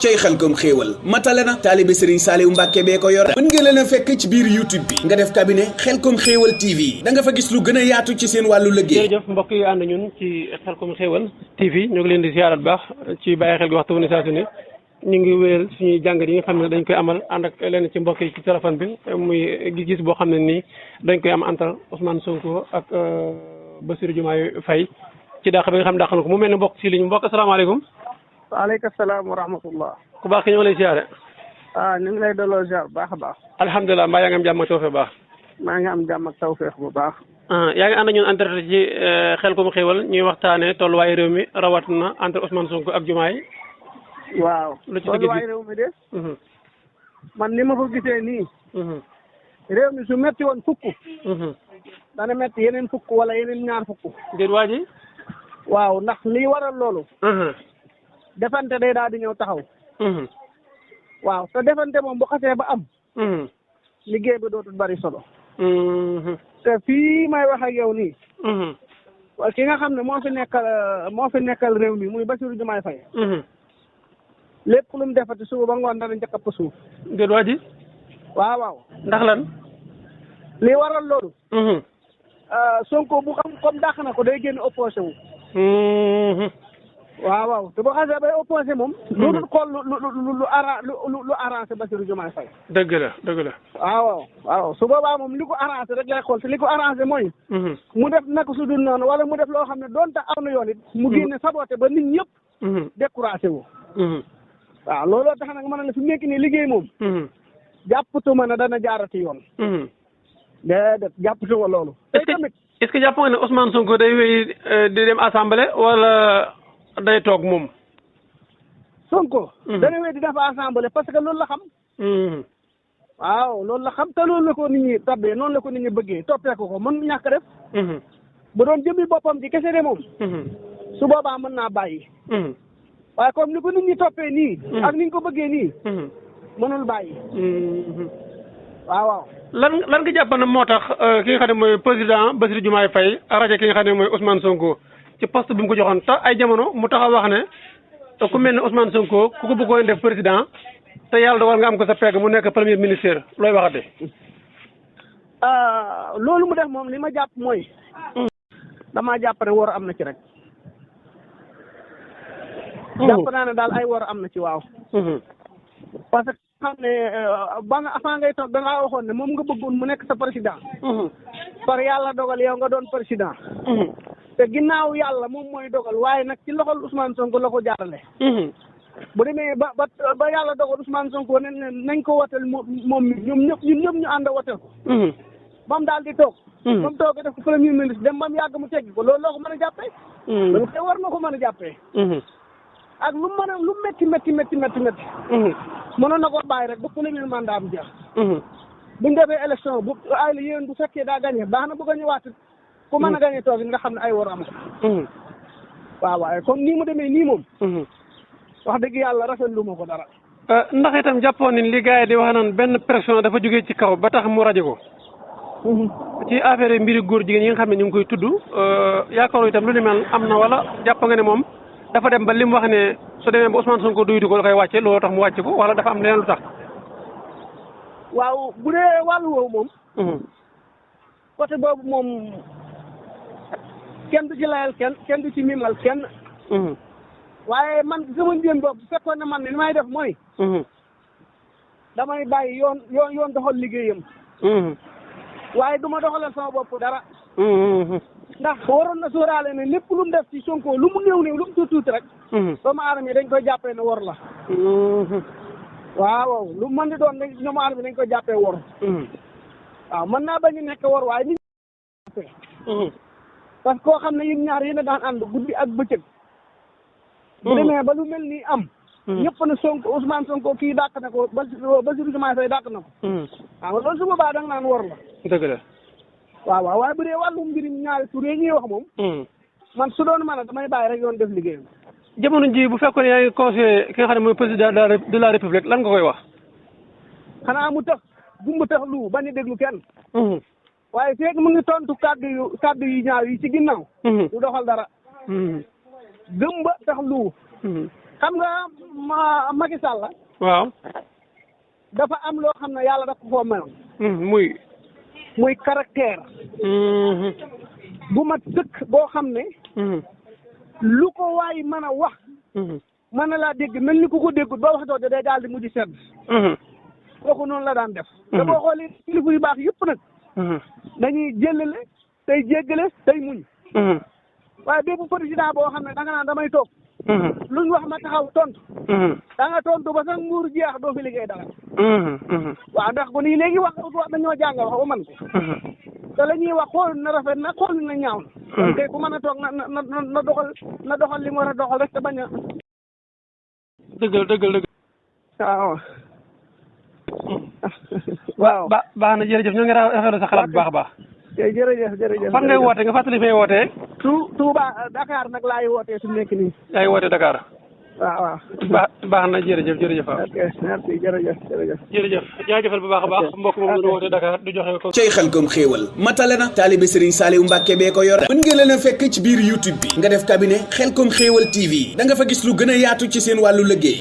cey Xelcom xéewal matale na taalibe Serigne Saliou Mbacke bee ko yor mën ngeen leen a fekk ci biir YouTube bi nga def cabinet Xelcom xéewal TV da nga fa gis lu gën a yaatu ci seen wàllu liggéey. jërëjëf mbokk yi ànd ñun ci Xelcom xéewal TV ñu ngi leen di ziarat baax ci bàyyi xel gi waxtu wu ne saa su ne ñu ngi wéyal suñuy jàngat yi nga xam ne dañ koy amal ànd ak lenn ci mbokk yi ci téléphone bi muy gis-gis boo xam ne nii dañ koy am entre Ousmane Sonko ak Bassirou Diomaye Faye ci dàq bi nga xam dàq na ko mu mel ne mbokk si liñ mbokk asalaamaaleykum. waaleykum salaam wa rahmatullah. ku baax ki ñoo lay ziare. ñu ngi lay delloo ziar bu baax a baax. alhamdulilah mbaa yaa ngi am jàmm ak tawfeex baax. maa ngi am jàmm ak tawfeex bu baax. yaa ngi ànd ñun entretien ci Xelcom xéewal ñuy waxtaanee tolluwaayu réew mi rawat na entre Ousmane Sonko ak Diomaye. waaw lu ci tolluwaayu réew mi de. man ni ma ko gisee nii. réew mi su metti woon fukk. dana metti yeneen fukk wala yeneen ñaar fukk. déet waa ji. waaw ndax lii waral loolu. defante day daal di ñëw taxaw. waaw te defante moom bu xasee ba am. liggéey ba dootul bari solo. te fii may wax ak yow nii. ki nga xam ne moo fi nekkal réew mi muy Bassirou Diomaye Faye. lépp lu mu defati suba ba ngoon dana njëkk a suuf. déet waa ji. waaw. ndax lan. li waral loolu. Sonko bu xam comme dàq na ko day génn opposé wu. waaw te boo xasee bay opposé moom. lu xool lu arrangé Bassirou Diomaye Faye. dëgg la. waaw su boobaa moom li ko arrangé rek lay xool te li ko arrangé mooy. mu def naka su dul noonu wala mu def loo xam ne doonte aw na yoon it. mu génne saboté ba nit ñëpp. découragé wu. waaw looloo tax nag mën na fi mu nekk nii liggéey moom. jàppatuma ne dana jaarati yoon. déedéet jàppatuma loolu. est-ce que jàpp nga ne Ousmane Sonko day wéy di dem assemblée wala day toog moom. Sonko. dana wéy di def assemblée parce que loolu la xam. waaw loolu la xam te loolu la ko nit ñi tabbee noonu la ko nit ñi bëggee toppee ko mën ñàkk def. bu doon jëmmi boppam ci kese de moom. su boobaa mën naa bàyyi. waaye comme ni ko nit ñi toppee nii. ak ni ñu ko bëggee nii. mënul bàyyi. waaw. lan nga jàpp ne moo tax ki nga xam ne mooy président Bassirou Diomaye Faye rajo ki nga xam ne mooy Ousmane Sonko ci poste bi mu ko joxoon te ay jamono mu taxaw wax ne ku mel ne Ousmane Sonko ku ko bëggoon def président te yàlla dogal nga am ko sa pegg mu nekk premier ministre looy waxate. loolu mu def moom li ma jàpp mooy. damaa jàpp ne war am na ci rek. jàpp naa ne daal ay war am na ci waaw. parce que xam ne ba nga avant ngay toog da ngaa waxoon ne moom nga bëggoon mu nekk sa président. par yàlla dogal yow nga doon président. te ginnaaw yàlla moom mooy dogal waaye nag ci loxol Ousmane Sonko la ko jaarale. bu demee ba yàlla dogal Ousmane Sonko nañ ko wotel moom mi ñun ñëpp ñu ànd a wotel ko. ba mu daal di toog. ba mu toog def ko premier ministre dem ba mu yàgg mu teggi ko loolu loo ko mën a jàppee. loolu kay war na ko mën a jàppee. ak lu métti. mënoon na ko bàyyi rek ba premier mandat am jeex. buñ defee élection bu ay la yéen bu fekkee daa gagné baax na bëgg a ñëwaat ku mën a gagné toog nga xam ne ay war am ko. waaw waaye comme nii mu demee nii moom. wax dëgg yàlla rafetlu ma ko dara. ndax itam jàppoon ni li gars yi di wax naan benn pression dafa jógee ci kaw ba tax mu rajo ko. ci affaire mbiri góor jigéen yi nga xam ne ñu ngi koy tudd yaakaaru itam lu ni mel am na wala jàpp nga ne moom dafa dem ba li mu wax ne su demee ba Ousmane Sonko duyutu ko da koy wàcce loolu tax mu wàcce ko wala dafa am leneen lu tax. waaw bu dee wàllu woowu moom. côté boobu moom kenn du ci layal kenn du ci mimal kenn. waaye man sama njëriñ boobu bu fekkoon ne man ne li may def mooy. damay bàyyi yoon doxal liggéeyam. waaye du ma doxalal sama bopp dara. ndax waroon na sóoraale ne lépp lu mu def ci Sonko lu mu néew lu mu tuuti rek. doomu aadama yi dañ koy jàppee ne wor la. waaw lu mën di doon rek doomu aadama yi dañ koy jàppee wor. waaw mën naa bañ a nekk wor waaye nit ñi. parce que koo xam ne yéen ñaar yéen a daan ànd guddi ak bëccëg. bu demee ba lu mel nii am. ñëpp ne Sonko Ousmane Sonko kii dàq na ko Bassirou Diomaye Faye dàq na ko. waaw loolu su boobaa da nga naan wor la. dëgg la. waaw waaye bu dee wàllum mbirim ñaari tur yi ñuy wax moom. man su doon mën a damay bàyyi rek yoon def liggéeyam. jamono ji bu fekkoon yaa ngi conseillé ki nga xam ne mooy président de la république lan nga koy wax. xanaa mu tax gumba tax lu bañ a déglu kenn. waaye feeg mu ngi tontu kàddu yu ñaaw yi ci ginnaaw. du doxal dara. gëm ba tax lu. xam nga Macky Sall waaw dafa am loo xam ne yàlla dafa koo mayoon muy caractère bu mat sëkk boo xam ne lu ko waay mën a wax mën na laa dégg mel ni ku ko déggut ba wax jooju day daal di mujj sedd kooku noonu la daan def te boo xoolee kilifa yu baax yëpp nag dañuy jëllale tey jéggale tey muñ waaye bépp président boo xam ne da nga naan damay toog luñ wax ma taxaw tontu da nga tontu ba sax nguur jeex doo fi liggéey dara waaw ndax bu nii léegi wax dañoo jàng wax ba man ko te la ñuy wax xool na rafet na xool na ñaaw na kay ku mën a toog na doxal li mu war a doxal rek te bañ a dëggal waaw waaw baax na jërëjëf ñoo ngi rafetlu sa xalaat bu baax a baax jërëjëf fan ngay woote nga fàttali fay wootee Touba Dakar nag laay wootee su nekk nii yaay woote Dakar waaw baax na jërëjëf waaw ok merci jërëjëf jaajëfal bu baax a baax mbokk moom la woote Dakar du joxe ko cey Xelcom xéewal matale na taalibe Serigne Saliou Mbacke bee ko yor mën ngeen leen a fekk ci biir YouTube bi nga def cabinet Xelcom xéewal TV da nga fa gis lu gën a yaatu ci seen wàllu liggéey